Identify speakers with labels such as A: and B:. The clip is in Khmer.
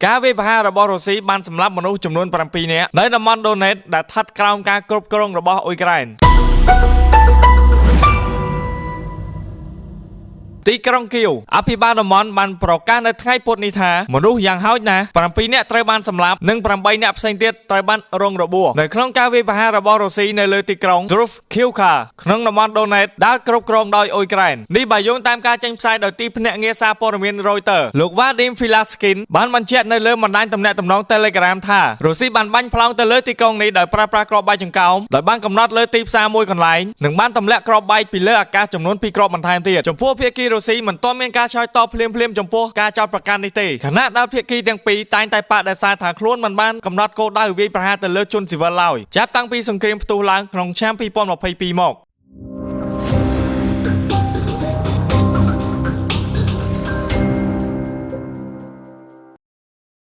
A: ការវាយប្រហាររបស់រុស្ស៊ីបានសម្លាប់មនុស្សចំនួន7នាក់នៅតំបន់ដូណេតដែលស្ថិតក្រោមការគ្រប់គ្រងរបស់អ៊ុយក្រែន ទីក្រុងគៀវអភិបាលតំបន់បានប្រកាសនៅថ្ងៃពុធនេះថាមនុស្សយ៉ាងហោចណាស់7នាក់ត្រូវបានសម្លាប់និង8នាក់ផ្សេងទៀតត្រូវបានរងរបួសនៅក្នុងការវាយប្រហាររបស់រុស្ស៊ីនៅលើទីក្រុង Druzhkivka ក្នុងតំបន់ដូណេតដែលគ្រប់គ្រងដោយអ៊ុយក្រែននេះបើយោងតាមការចេញផ្សាយដោយទីភ្នាក់ងារសារព័ត៌មាន Reuters លោក Vadim Filaskin បានបញ្ជាក់នៅលើបណ្ដាញទំនាក់ទំនង Telegram ថារុស្ស៊ីបានបាញ់ផ្លោងទៅលើទីក្រុងនេះដោយប្រើប្រាស់គ្រាប់បែកចង្កោមដោយបានកំណត់លើទីផ្សារមួយកន្លែងនិងបានទម្លាក់គ្រាប់បែកពីលើអាកាសចំនួន2គ្រាប់បន្ថែមទៀតចំពោះភាគីរុស្ស៊ីមិនទាន់មានការឆ្លើយតបភ្លាមៗចំពោះការចោទប្រកាន់នេះទេខណៈដែលភាគីទាំងពីរតែងតែបដិសេធថាខ្លួនមិនបានកំណត់គោលដៅវាយប្រហារទៅលើជនស៊ីវិលឡើយចាប់តាំងពីសង្គ្រាមផ្ទុះឡើងក្នុងឆ្នាំ2022មក។